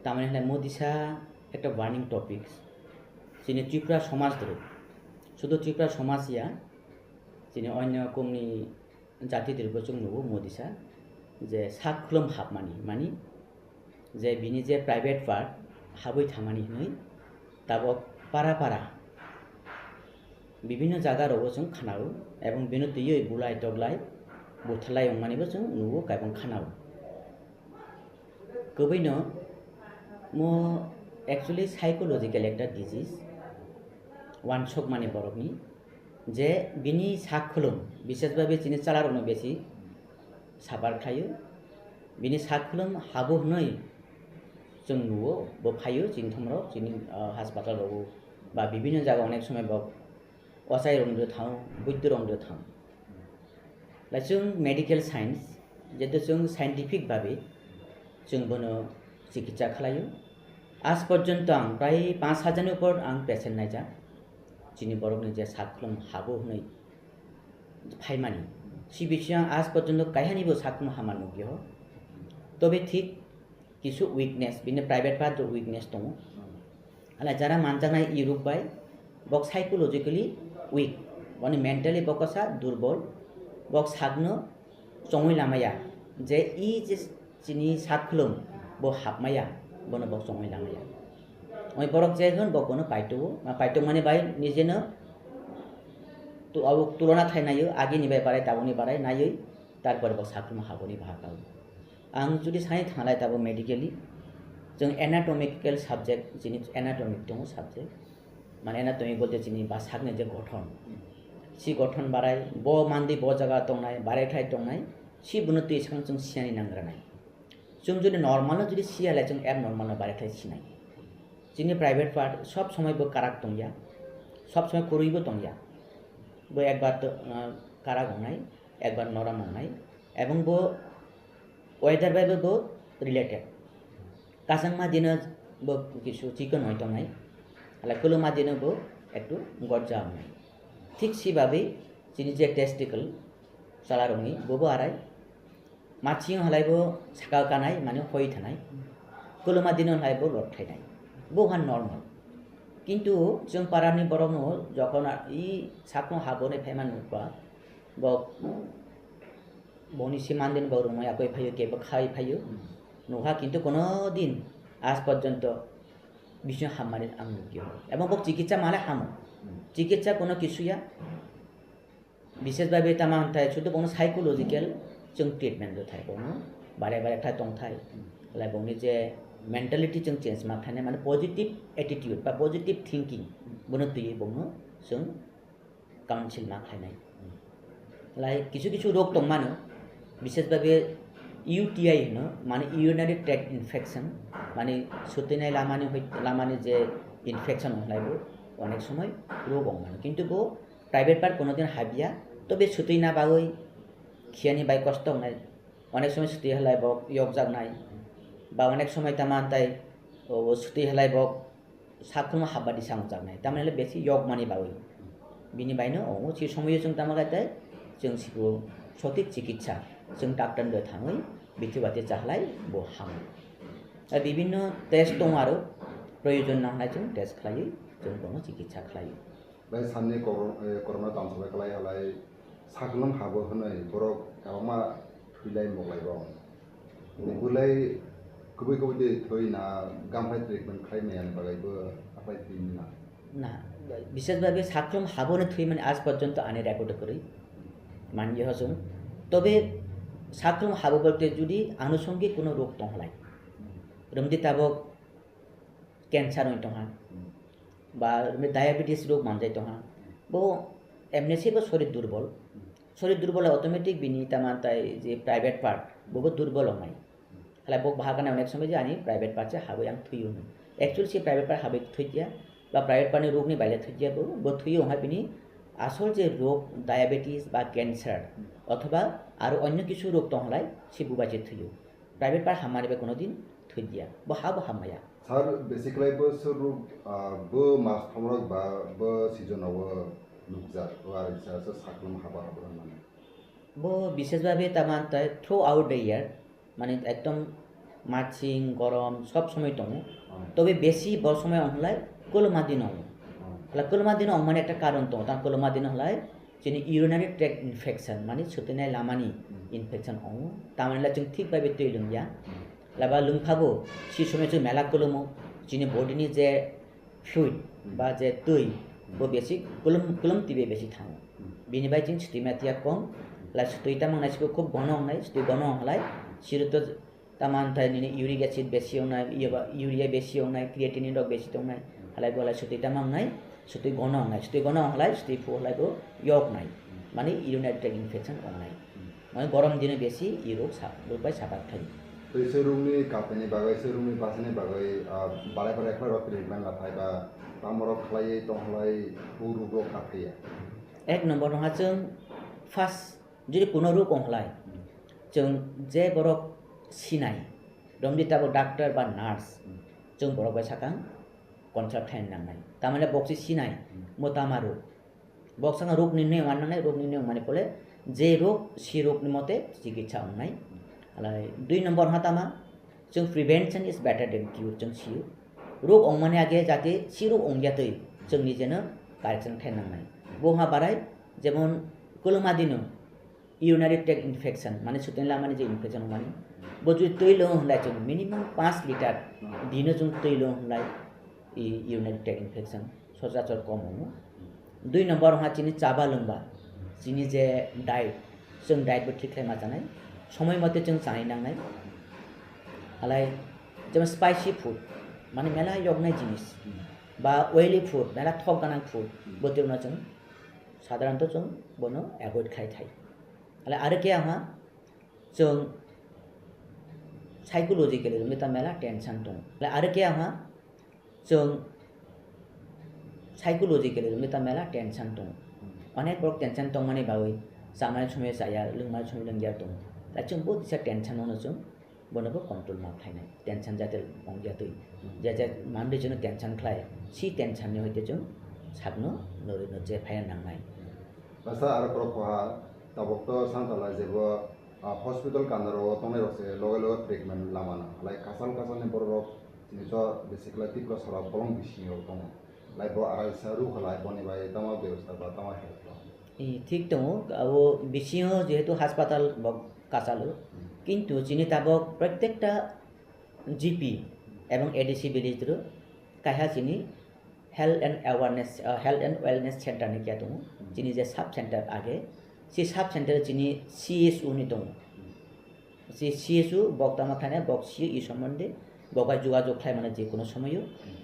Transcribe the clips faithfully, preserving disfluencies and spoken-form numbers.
Tamani hwnle modisa ekta warning topics. Chini Tripura somaj doro, sudu Tripura somaj ya, chini onyo kumni jati diribo chwng nugo modisa je sak khulum hapmani, mani je bini je private part habwi thangmani hwnwi tabok para para bibinno jaga rogo chwng khanao, ebong bini twiwi bulai toglai buthalai wngmanibo chwng nugo, kaibong khanao. Kwbwino mo actually psychological ekta disease, wansukmani borokni, je bini sak khulum, bisesbabe chini chalarokno besi suffer khlaio. Bini sak khulum habo hwnwi chwng nugo, bo phaio chini thumrok, chini, ah, hospital rogo ba bibinno jaga onek somoi bo ochai rok nw thang, buitu rok nw thang. Lai chwng medical science, jeto chwng scientific babe chwng bono chikitsa khlaio. Aaj porjonto ang prai panch hajar ni upor ang patient naijak. Chini borok ni je sak khulum habo hwnwi phaimani. Si bisingo aaj porjonto kaihani bo sak khulum hama nukya. Tobe thik kisu weakness, bini private part o weakness tongo. Hala jara manjaknai Europe bai, bok psychologically weak, boni mentally boksa durbol, bok sakno chongwi lamaya, je i je chini sak khulum bo hapmaya, bono bok chongwi lamaya. Oi borok je hwn bok bono paito, paito mani bai nijeno tu-, abo tulona thai naio, agini bai barai taboni barai naiwi, tarpore bok sak khulum haboni bahakao. Ang jodi sai thanglai tabok medically, chwng anatomical subject, chini anatomy tongo subject, mane anatomy bolte chini bwsakni je gothon, si gothon barai, bo mandi bo jaga tongnai, barai khlai tongnai, si bono twi swkang chwng sinani nangranai. Chwng jodi normal no jodi siya lai chwng abnormal no barai khlai sinai. Chini private part sob somoi bo karak tongya, sob somoi kwrwi bo tongya. Bo ekbar to, ah, karak wngnai, ekbar norom wngnai, ebong bo weather bai bo, bo related. Kasangma dino bo kisu chikon oi tongnai, hala kuluma dino bo ektu gorja wngnai. Thik si babe chini je testicle chalarokni bobo arai. Machine halai bo saka kanai, mane hoi thanai. Kuluma dino halai bo lot thainai. Bo han normal. Kintu chwng parani borokno jokhon a-, i sakno haboni phaima nukba, bo boni se mandin bo rwmai akoi phaio, kebo khai phaio. Nukha kintu kono din aaj porjonto bising hammani ang nukya. Ebong bo chikitsa male hamo. Chikitsa kono kisuya. Bisesbabe tama hwnthai sudu bono psychological chwng treatment rw thai, bono bare bare khlai tong thai. Lai bongni je mentality chwng change ma khlainai, mane positive attitude ba positive thinking bono twiwi bono chwng counsel ma khlainai. Lai kisu kisu rok tong mano, bisesbabe U T I hwno, mane urinary tract infection, mane swtwinai lamani hoi-, lamani je infection wnglaibo onek somoi rok wng mano. Kintu bo private part kono din habya, tobe swtwi na bagwi khiyani bai kosto wngnai, onek somoi swtwi halai bo yokjaknai, ba onek somoi tama tai o swtwi halai bo sakhulma habba di samjaknai, tamni hwnle besi yokmani bagwi. Bini baino o si somoyo chwng tama khe tei chwng sibo sotik chikitsa, chwng doctor no thangwi bithi bati chahlai bo hamo. Tei bibinno test tongo aro, proyojon nangnai chwng test khlaiwi chwng bono chikitsa khlaio. Bai samni kor-, eh, corona tongthok lai kwlai halai saklwng habo hwnwi borok kwbangma thwilai moklai bo. Ni kwlai kwbwi kwbwi de thwi na gamhai treatment khlai maya ni bagwi bo apai thwi na. Na, bisesbabe saklwng habo hwnwi thwi mani aaj porjonto ani record kwrwi manya hojong. Tobe saklwng habo bolte jodi anusongik kono rog tonghlai, rwmdi tabok cancer wng tongha, ba diabetes rog manjai tongha, bo emnese bo sorir durbol, sorir durbol automatic bini tama tai je private part bobo durbol wngnai. Halai bo bahakanai onek somoi je ani private part se habwi ang thwiyo hwnwi. Actually se private part habwi thwiya ba private part ni rog ni baile thwiya bo, bo thwiyo wngha bini asol je rog diabetes ba cancer othoba aro onyo kisu rog tonghlai se bubachi thwiyo. Private part hammani bai kono din thwiya. Bo ha bo hammaya. Sir, basically bo sir rok, ah, bo mas thomrok ba bo season o nukjak, o ari sa sa saklum haba haba mane. Bo bisesbabe tama tai throughout the year, mane ekdom Maching, gorom, sob somoi tongo. Oh. Tobe besi bo somoi ong lai koloma dino ong. Oh. Hala koloma dino ong mani ekta karon tongo, ta koloma dino hlai chini urinary tract infection, mani swtwinai lamani Hmm. infection ongo. Tamani le chwng thik bai bai twi lwngya. Hmm. Laba lwngphago, si somoi chwng mela kolomo, chini body ni je fluid Hmm. ba je twi, bo Hmm. besi kolom, kolom twi bai besi thango. Hmm. Bini bai chwng swtwi ma tiya kom, la swtwi tamang nai siko khub gono ong nai, swtwi gono ong hlai, siro to Taman thai nini uric acid besi wngnai, iya ba urea besi wngnai, creatinine rok besi tongnai, halai bo halai swtwi tama wngnai, swtwi gono wngnai, swtwi gono wnglai, swtwi phu halai bo yok wngnai, mani urinary tract infection wngnai. Mani gorom dino besi irok sa-, rok bai sapak thai. Tei se rukni kapini bagwi, se rukni basini bagwi, ah, balai balai khwlai rok treatment la phai ba, tamo rok khlaiwi tong halai, phu ruk rok ka thaiya. Ek number no ha chwng first Jodi kuno ruk ong hlai, chwng je borok sinai, romdi tabuk doctor ba nurse, chwng borok bai sakang consult khlai nangnai. Tamani bok se sinai, mo tama ruk. Bok saka ruk ni nung wan nangnai, ruk ni nung mani pole je ruk, si ruk ni mote chikitsa ongnai. Alai dui number ha tama, chwng prevention is better than cure, chwng sio. Ruk ongmani age jate si ruk ongya twi, chwng nijeno correction khlai nangnai. Bo ha barai, jemon koloma dino, urinary tract infection, mane swtwini lamani je infection mani, bo jodi twi longo hwnlai chwng minimum panch litre dino chwng twi longo hwnlai i urinary tract infection sochorachor kom wngo. Dui number ha chini chaba lwngba, chini je diet, chwng diet bo thik khlai ma chanai, somoi mote chwng chanai nangnai. Halai jemon spicy food, mane mela yoknai jinis, ba oily food, mela thok ganang food, bo twi no chwng Sadharanto chwng bono avoid khai thai. Hale aro khe aha chwng psychologically wngwi ta mela tension tongo. Hale aro khe aha chwng psychologically wngwi ta mela tension tongo. Onek borok tension tongmani bagwi chamani somoi chaya, lwngmani somoi lwngya tongo. Hale chwng bo kisa tension no chwng Bono bo control ma khlainai, tension jate ongya twi. Je je manwi chwngno tension khlai, si tension ni hoite chwng sakno norwi no je phaiya nangnai. Asa aro khorok koha, tabuk to santala jebo, ah, hospital kanaro tongnai rok se loge loge treatment lamana. Halai kasal kasal ni borok rok chini to besi khlai Tripura sara bolong bisingo tongo. Lai bo araisa rukha lai boni bai tamo bebostha ba tamo help rok. Eh, thik tongo, abo bisingo jehetu haspatal bo kasalo, kintu chini tabok protekta G P ebong A D C village ro kaiha chini health and awareness, ah, health and wellness center ni kya tongo, chini je sub center age, si sub center chini C S O ni tongo. Si C S O bok tamo khainai, bok sio i sombonde, bok bai jogajog khlai mano je kono somoyo,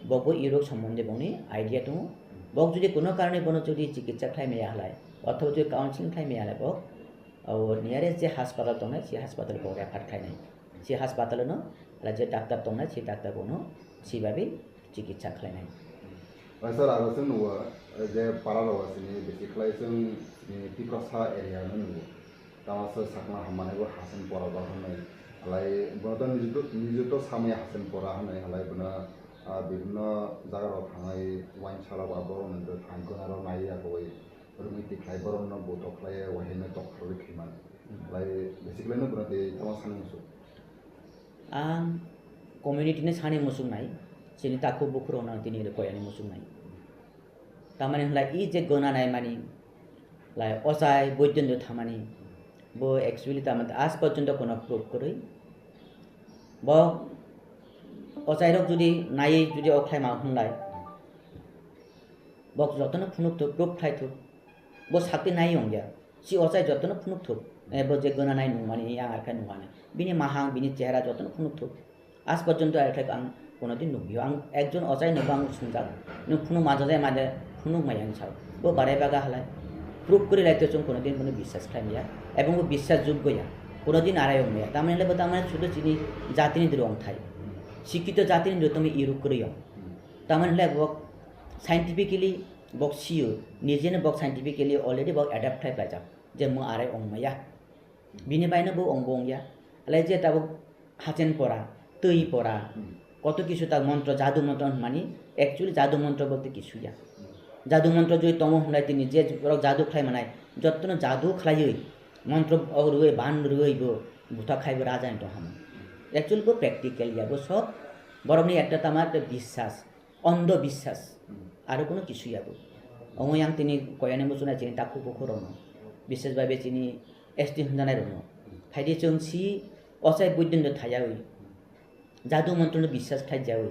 bok bo i rok sombonde bokni idea tongo. Bok jodi kono karone bono jodi chikitsa khlai maya halai, othoba jodi counseling khlai maya halai bok, o nearest je haspatal tongnai, si haspatal bok refer khlainai. Si haspatal no, ala je doctor tongnai, si doctor bono, si babi chikitsa khlainai. Bai sir, aro chwng nugo, eh, je para rogo chini besi khlai chwng chini Tiprasa area no nugo. Tamo se sakno hamani bo Hasen pora ba hwnwi. Alai bono to nijuto, nijuto samwi Hasen pora hwnwi, alai bono, ah, bibhinno jaga rok thangwi wain sala ba borok ni thang kwna rok nai ya koi. Rwngwi tikhlai borokno bo tokhlai wahaino tokharwi khimani. Lai basically no bono tei tamo sani muchung. Ang community ni sani muchung nai, chini takhuk bukhuk rokno ang tini rwkoi ani muchung nai. Tamani hwnlai i je gona nai mani, lai ochai boidendo thamani, bo actually tamani aaj porjonto kono proof kwrwi. Bo ochai rok jodi naiwi jodi o khlai ma hwnlai, Bok jotono phunuk thuk, proof khlai thuk. Bo sakti nai ongya. Si ochai jotono phunuk thuk. Eh, bo je gona nai nungmani, yang arkha nungmani. Bini mahang, bini chehra jotono phunuk thuk. Aaj porjonto arkha ang kono din nugyo. Ang ekjon ochai nugo ang sungjak. Nung phunuk majajai made phunuk maya ang sao. Bo barai baga halai. Proof kwrwi lai to chwng kono din bono biswas khlai maya. Ebong bo biswas joggo ya. Kono din arai ong maya. Tamani le bo tamani sudu chini jatini dwrong thai. Sikito jatini dwrong tongwi iruk kwrwi ong. Tamani le bo Scientifically bok sio, nijeno bok scientifically already bok adapt khlai paijak, je mo arai ong maya. Bini baino bo ong bo ong ya. Alai je tabuk hachen pora, twi pora, koto kisu ta montro, jadu montro hwnmani, actually jadu montro bolte kisu ya. Jadu montro joi tongo hwnlai tini je borok jadu khlai manai, jottono jadu khlaiwi, montro og rwui, ban rwui bo, buthak khai bo raja ni tong hamo. Actually bo practical ya, bo sob borokni ekta tama ekta biswas, ondho biswas, aro kono kisu ya bo. Omo yang tini koyani muchunai chini takhuk bukhuk rokno, biswas bhabe chini S T hwnjanai rokno. Phaidi chwng si ochai buidinno thayawi, jadu montrono biswas khlaijawi,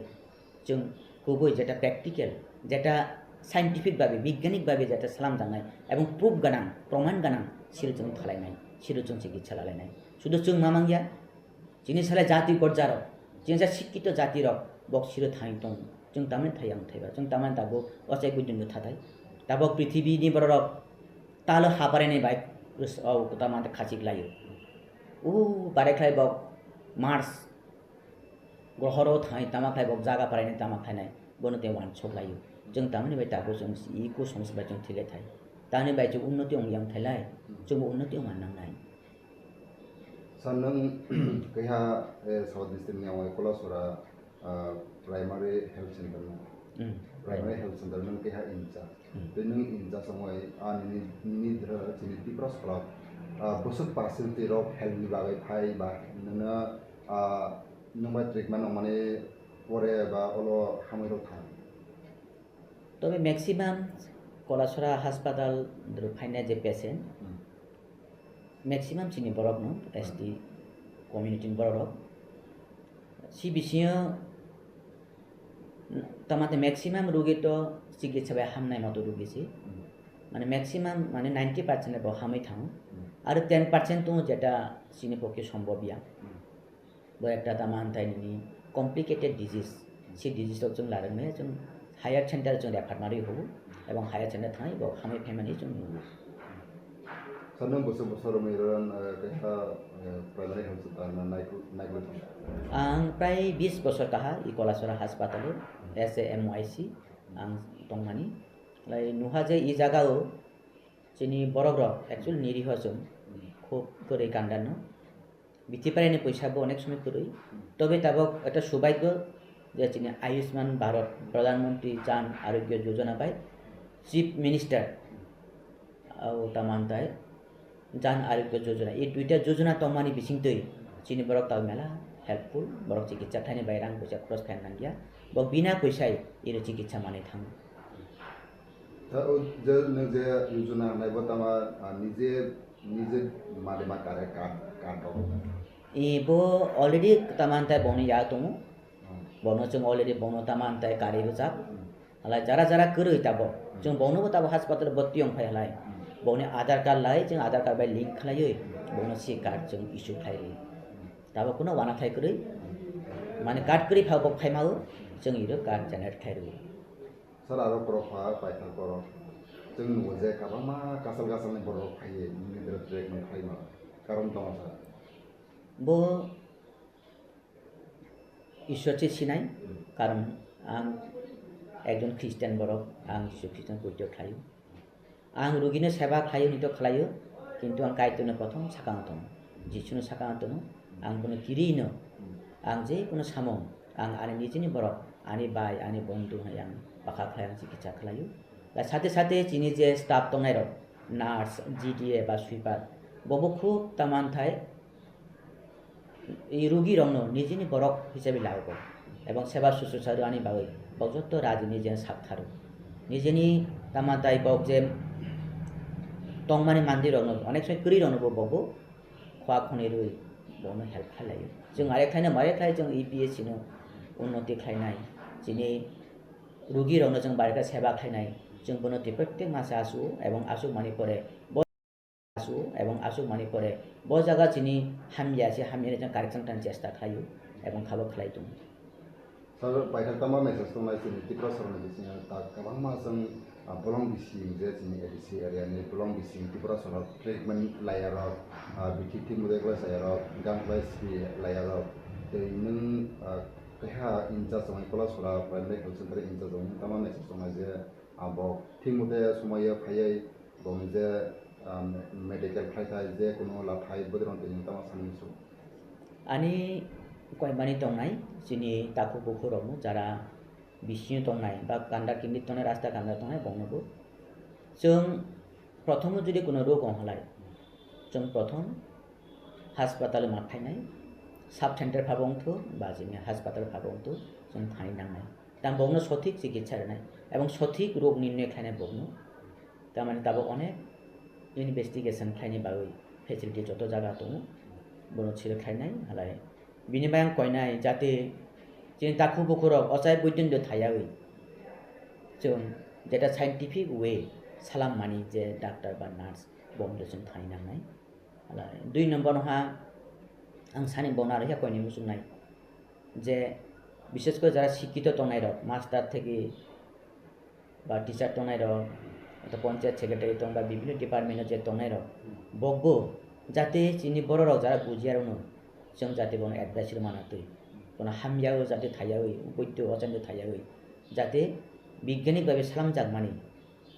chwng kubui jeta practical, jeta scientific bhabe, bigyanik bhabe jeta slamjaknai ebong proof gwnang, proman gwnang, silo chwng thalainai, silo chwng chikitsa lalainai. Sudu chwng mamang ya, chini salai jati gorjarok, chini ja sikkito jatirok, bok siro thani tong, chwng tamani thai ang thaiba, chwng tamani tabuk ochai buidinno thatai. Tabok prithibini bororok talo haparani bai, o tamani khachik laio. O bare khlai bok Mars grohoro thai tama khlai bok jaga paraini tama khlainai, bono te wansok laio. Chwng tamani bai tabuk chwng iko somosya bai chwng thile thai. Tamani bai chwng unnoti ong yang thailai, chwngbo unnoti ong nangnai. Sir, nwng keha, eh, South District ni ongoi Kolasora, ah, Primary Health Center no. Hmm. Primary Health Center nwng keha in charge. Hmm. Tei nwng in charge ongoi, ah, nini, nini dra-, chini Tripura sorok, ah, bwswk percent twi rok health ni bagwi phai ba nwngno, ah, nwng bai treatment ongmani pore ba olo hamwi rok thang? Tobe maximum Kolasora hospital dwrwi phainai je patient, Hmm. maximum chini borok no, S T community ni borok rok. Si bisingo tamate maximum rugi to chikitsa bai hamnai moto rugi si. Hmm. Mane maximum mane ninety percent bo hamwi thango. Hmm. Aro ten percent tongo jeta chini pokhe sombhob ya. Hmm. Bo ekta tama antai nini complicated disease. Si disease rok chwng larwk maya chwng higher center chwng refer narwi hubu. Ebong higher center thangwi bo hamwi phaimani chwng nugo. Sir, nwng bwswk bwswk romwi ron, eh, keha, eh, primary health center no naiku-, naigwi tongo? Ang prai bis bosor kaha i Kolasora hospital o, S A M Y C ang tongmani. Lai nuha je i jaga o chini borok rok actually niriho chwng khub kwrwi kandano. Bithi pairani poisa bo onek somoi kwrwi. Tobe tabok ekta subhaigyo je chini Ayushman Bharat, Pradhan Mantri Jan Arogya Yojana bai Chief Minister, o tamo antai Jan Arogya Yojana, e duita yojana tongmani bisingtwi chini borok tabok mela helpful, borok chikitsa khlaini bai rang poisa khoroch khaina nangya, bo bina poisai iro chikitsa manwi thango. Ta o je nwng je yojana wngnai bo tamo, ah, nije, nije made ma kare card, card rok? E bo already tamo antai boni ya tongo. Hmm. Bono chwng already bono tamo antai kari rwjak. Hmm. Halai jara jara kwrwi tabok. Hmm. Chwng bono bo tabok hospital bhorti wng phai halai. Hmm. Boni Aadhaar card lai, chwng Aadhaar card bai link khlaiwi bono si card chwng issue khlai rwi. Hmm. Tabok kuno wana thai kwrwi. Hmm. Mane card kwrwi pha bo phaimao, chwng iro card generate khlai rwi. Sir, aro borok pha paithak borok. Chwng nugo je kwbangma kachal kachalni borok phaiwi nini dwrwk trek nung khlaima karon tongma sir? Bo Ishwar se sinai, karon ang ekjon Christian borok, ang Jisu Khristo no poito khlaio. Ang rugino seba khlaio, nito khlaio, kintu ang Kaitorno prothom sakang tongo, Jisuno sakang tongo, ang bono kirino, ang je kono samung, ang ani nijini borok, ani bai, ani bondhu hai ang bwkha khlai ang chikitsa khlaio. Bai sate sate chini je staff tongnai rok, nurse, G D A ba sweeper, bobo khub taman thai, I rugi rokno nijini borok hisabe lago, ebong seba sususa rwani bagwi bok jotto raji nijini sak tharo. Nijini tama tai bok je tongmani mandi rokno onek somoi kwrwi rokno bo bobo khwa khwnwi rwi bono help khlai laio. Chwng are khlaino mare khlai chwng E P H C no unnoti khlainai, chini rugi rokno chwng bai khe seba khlainai, chwng bono twi protek masa asu ebong asuk mani pore bo asu ebong asuk mani pore bo jaga chini hamya se hamya ni correction tan chesta khlaio ebong khabo khlai tongo. Sir, paithak tama message tongnai chini Tripura sorokni bisingo ta kwbangma chwng, ah, bolong bising je chini A D C area ni bolong bising Tripura sorok treatment laiya rok, ah, bithi thik mudai klai saya rok, gang klai si laiya rok, tei nwng, ah, keha in charge tongnai Kolasora primary health center in charge tongnai tama message tongnai je, ah, bo thik mudai somoi phaiwi Boni je, um, medical khlai thai, je kuno la thai, bwdrong tini tamo sani musu. Ani koimani tongnai, chini takhuk bukhuk rokno jara bisingo tongnai, ba kanda kindi tongnai, rasta kanda tongnai, bongnobo. Chwng prothomo jodi kuno rog wng halai, chwng prothom hospital ma phainai, Sub center phabo wngthu ba chini hospital phabo wngthu, chwng thani nangnai. Tamo bokno sothik chikitsa rwnai ebong sothik rog nirnoy khlainai bokno. Tamani tabok onek investigation khlaini bagwi facility joto jaga tongo, bono siro khlainai halai. Bini bai ang koinai jate chini takhuk bukhurok ochai buidendo thaiyawi chwng jeta scientific way salammani je doctor ba nurse bomdo chwng thani nangnai. Halai dui number ha ang sani bono aro khe koinai muchungnai je bishesh kore jara sikkito tongnairok master theke ba teacher tongnairok, ata panchayat secretary tong ba bibhinno department o je tongnairok, bokbo jate chini bororok jara bujiyarokno chwng jate bono advice rwmana twi, bono hamyao jate thaiyawi, boiddo ochando thaiyawi, jate bigyanik babe salamjakmani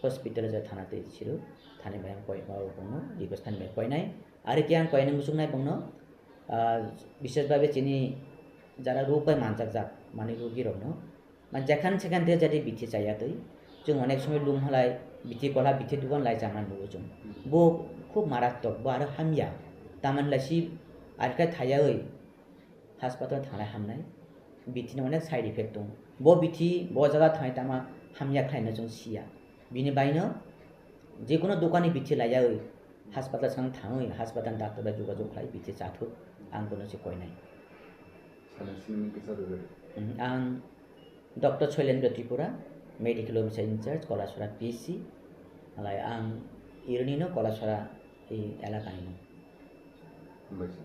hospital o jate thana twi siro thani bai ang koi, ba bongno request thani bai koinai. Ari khe ang koinai muchungnai bongno, ah, bishesh babe chini jara rog bai manjakjak mani rogirokno, man jekhan sekhan de jadi bithi chaya twi. Chwng onek somoi lum halai bithi kola bithi dugan lai chama nugo chwng. Bo khub marattok, bo aro hamya. Tamani lai si arikha thaiyawi hospital thanglai hamnai. Bithi ni onek side effect tongo. Bo bithi bo jaga thangwi tama hamya khlaino chwng siya. Bini baino jekunu dokani bithi laiyawi hospital sang thangwi hospital doctor bai jogajog khlai bithi chathuk ang bono se koinai. Sana sini kisa dulu. Hmm, ang Doctor Shoilendra Tripura, Medical Officer in Charge, Kolasora P H C. Alai ang ironino Kolasora i elakani no. Hambai sir.